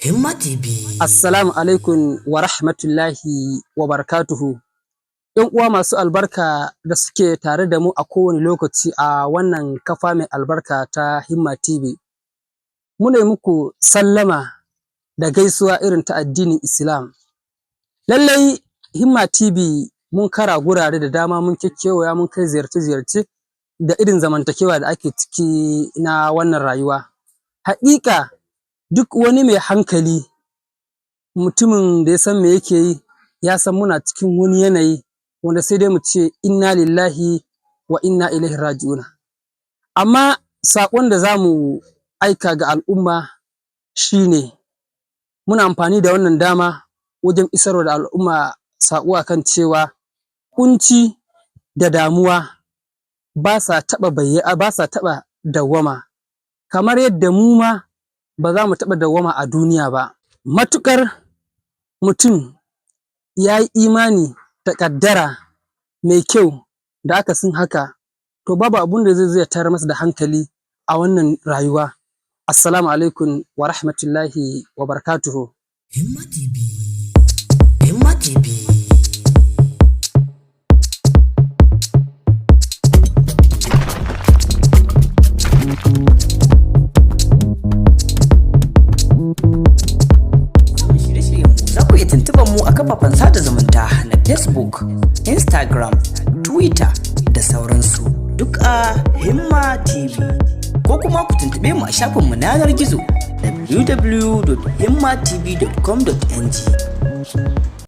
Himma TV. Assalamu alaikum wa rahmatullahi wa barakatuhu. ‘Yan uwa masu albarka da suke tare da mu a kowane lokaci a wannan kafa mai albarka ta Himma TV. Muna yi muku sallama da gaisuwa irin ta addinin Islam. Lallai Himma TV mun kara gurare da dama, mun kekkewaya, mun kai ziyarce-ziyarce da irin zamantakewa da ake ciki na wannan rayuwa. Haƙiƙa duk wani mai hankali, mutumin da ya san me yake yi, ya san muna cikin wani yanayi wanda sai dai mu ce inna lillahi wa inna ilaihi raji'una. Amma saƙon da za mu aika ga al'umma shine muna amfani da wannan dama wajen isarwa da al'umma saƙo akan cewa ƙunci da damuwa ba sa taɓa dawwama, kamar yadda mu ma ba za mu taɓa dawwama a duniya ba. Matuƙar mutum ya yi imani da ƙaddara mai kyau da akasin haka, to babu abun da zai zo ya tayar masa da hankali a wannan rayuwa. Assalamu alaikum wa rahmatullahi wa barakatuhu. Himma TV. Himma TV. Samun shirye-shiryenmu, za ku iya tuntuɓar mu a kafafen sada zumunta na Facebook, Instagram, Twitter da sauransu. Duk a Himma TV. Ko kuma ku tuntuɓe mu a shafinmu na yanar gizo www.himmatv.com.ng.